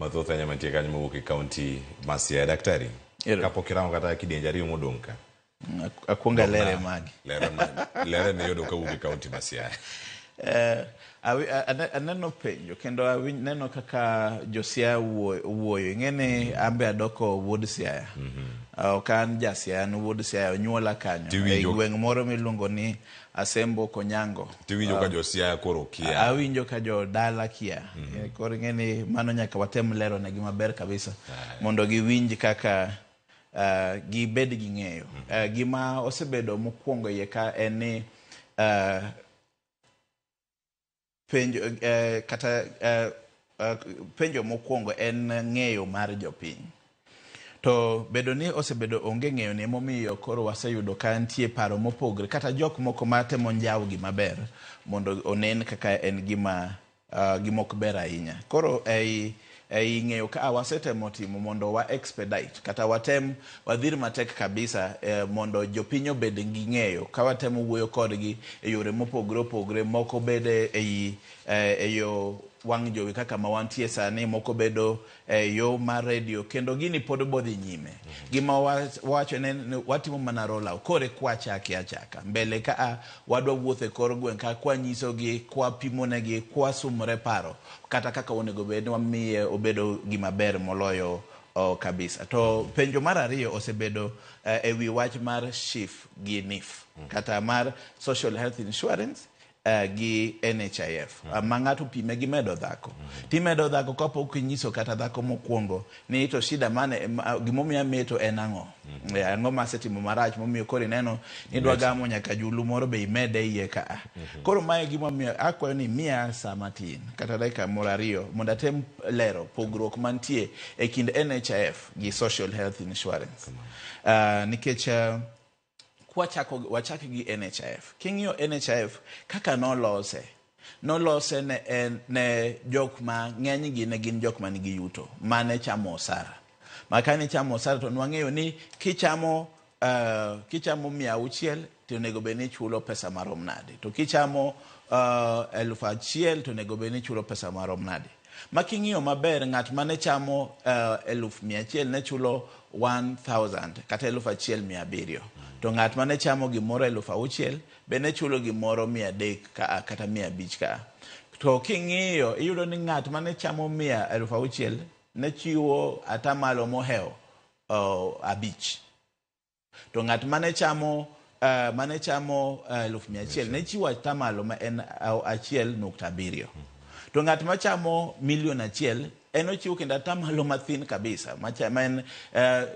Mathoth ahinya mantie kanyo mowuok e kaunti ma Siaya. Daktari, kapok irango kata kidienje ariyo modong' ka. Akwongo alere magi. Lere ma, lere miyudo kawuok e kaunti ma Siaya. Aneno penjo kendo aneno kaka jo Siaya wuoyo. Ing'e ni an be adoko wuod Siaya. Ok an ja Siaya, an wuod Siaya, onyuola kanyo. E gweng' moro miluongo ni Asembo Konyango. Tiwinjo ka jo Siaya koro kia. Awinjo ka jo dala kia. Koro ing'e ni mano nyaka watem lero negi maber kabisa. Mondo giwinj kaka gibed gi ng'eyo. Gima osebedo mokwongo iye ka en ni penjo kata penjo mokwongo en ng'eyo mar jopiny. To bedo ni osebedo onge ng'eyo ni emomiyo koro waseyudo ka nitie paro mopogre kata jok moko matemo njawo gima ber mondo onen kaka en gima gima ok ber ahinya. Koro ei ng'eyo ka wasetemo timo mondo wa expedite kata watem wadhir matek kabisa mondo jopiny obed gi ng'eyo ka watemo wuoyo kodgi e yore mopogre opogre, moko bede ei e yo wang' jowi kaka ma wantie sani, moko bedo e yo mar radio, kendo gini pod bodhi nyime. Gima wacho ne watimo mana roll out kore kwachake achaka mbele ka a wadwa wuotho e kor gweng' ka kwanyisogi, kwapimonegi, kwasumore paro kata kaka onego bed ni wamiye obedo gima ber moloyo kabisa. To penjo mar ariyo osebedo e wi wach mar SHIF gi NHIF kata mar Social Health Insurance gi NHIF ma ng'ato pime gi medo dhako. Timedo dhako kapok inyiso kata dhako mokwongo ni to shida mane gimomiyo ameto en ang'o. Ang'o masetimo marach momiyo koro ineno ni idwa gamo nyaka julu moro be imede iye ka. Koro mae gimomiyo akwayo ni miya sa matin kata dakika moro ariyo mondo atem lero pogruok mantie e kind NHIF gi Social Health Insurance. Nikech kwachako wachak gi NHIF. King'iyo NHIF kaka nolose, nolose ne en ne jok ma ng'enygi ne gin jok man gi yuto mane chamo osara. Ma kane chamo osara to nwang'eyo ni kichamo 600 to onego bed ni ichulo pesa marom nade, to kichamo 1000 to onego bed ni ichulo pesa marom nade. Ma king'iyo maber, ng'at mane chamo 100,000 ne chulo 1000 kata 1700, to ng'at mane chamo gimoro 6000 be ne chulo gimoro 300 ka kata 500 ka. To king'iyo iyudo ni ng'at mane chamo 6,000 ne chiwo atamalo mohewo 5, to ng'at mane chamo 100,000 ne chiwo atamalo ma en 1.7, to ng'at machamo 1,000,000 en ochiwo kendo atamalo mathin kabisa ma en 0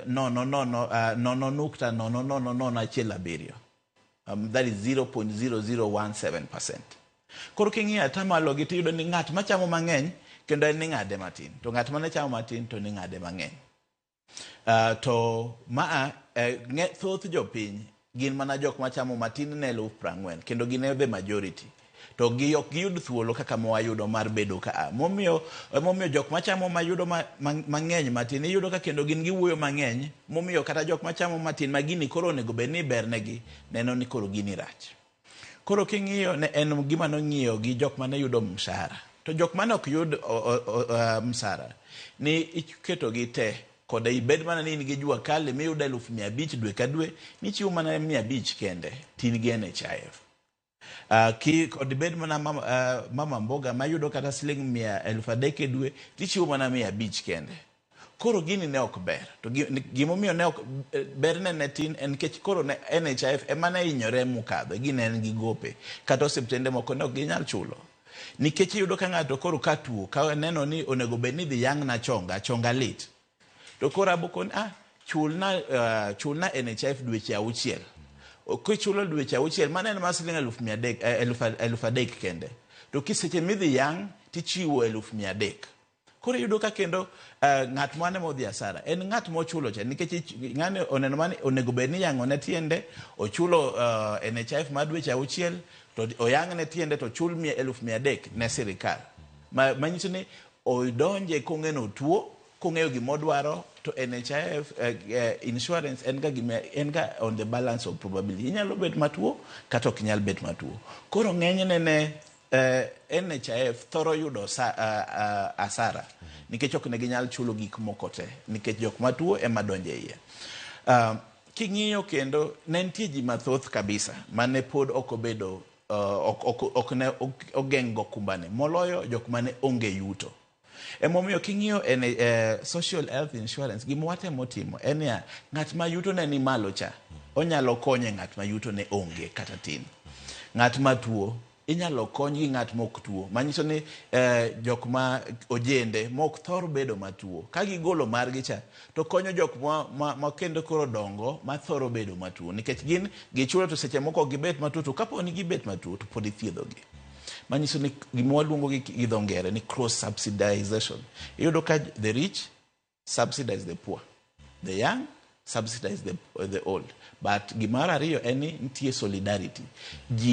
0 0.00017, that is 0.0017%. Koro king'iyo atamalo gi tiyudo ni ng'at machamo mang'eny kendo en ning'ade matin, to ng'at mane chamo matin to ning'ade mang'eny. To maa thoth jopiny gin mana jok machamo matin ne 40,000 kendo gin e the majority, to gi ok giyud thuolo kaka mawayudo mar bedo ka. Momiyo jok machamo mayudo mang'eny matin iyudo ka kendo gin giwuoyo mang'eny, momiyo kata jok machamo matin ma gini koro onego bed ni bernegi neno ni koro gini rach. Koro king'iyo ne en gima nong'iyo gi jok mane yudo mshahara, to jok mane ok yud mshahara ni iketo gi te koda ibed mana ni in gi jua kali miyudo 500,000 dwe ka dwe, nichiwo mana 500 kende tin gi NHIF. Ki kod ibed mana mama mboga mayudo kata siling 300,000 e dwe, tichiwo mana 500 kende. Koro gini ne ok ber, to gimomiyo ne ok berne ne tin en nikech koro ne NHIF ema ne hinyore mokadho. Gini en gi gope kata osiptende moko ne ok ginyal chulo, nikech iyudo ka ng'ato koro ka tuo ka neno ni onego bed ni dhi yang' na chonga chonga lit, to koro abokoni chulna NHIF dweche 6. Kichulo dweche 6 mano en mar siling 300,000, 3,000 kende, to kiseche midhi yang' tichiwo 300,000. Koro iyudo ka kendo ng'at mane modhi asara en ng'at mochulo cha, nikech ng'ani oneno mani onego bed ni yang'o ne tiende, ochulo NHIF mar dweche 6 to oyang' ne tiende to ochul 300,000 ne sirikal, manyiso ni odonje kong'e ni otuo, kong'eyo gimodwaro. To NHIF insurance en ga gima en ga on the balance of probability, inyalo bet matuo kata ok inyal bet matuo. Koro ng'enyne ne NHIF thoro yudo asara nikech ok ne ginyal chulo gik moko te nikech jok matuo ema donjo e iye. King'iyo kendo ne nitie ji mathoth kabisa mane pod ok obedo ok ne ogeng' go kumbane moloyo jok mane onge yuto. Emomiyo king'iyo en social health insurance, gima watemo timo en niya, ng'at ma yuto ne ni malo cha onyalo konyo ng'at ma yuto ne onge kata tin. Ng'at ma tuo inyalo kony gi ng'at mok tuo, manyiso ni jok ma ojende mok thor bedo matuo ka gigolo margi cha to konyo jok ma kendo koro dongo ma thoro bedo matuo, nikech gin gichulo to seche moko ok gibet matuo, to kapo ni gibet matuo to pod ithiedhogi. Manyiso ni gima waluongo gi dho ngere ni cross subsidization. Iyudo ka the rich subsidize the poor, the young subsidize the old. But gimar ariyo en ni nitie solidarity ji.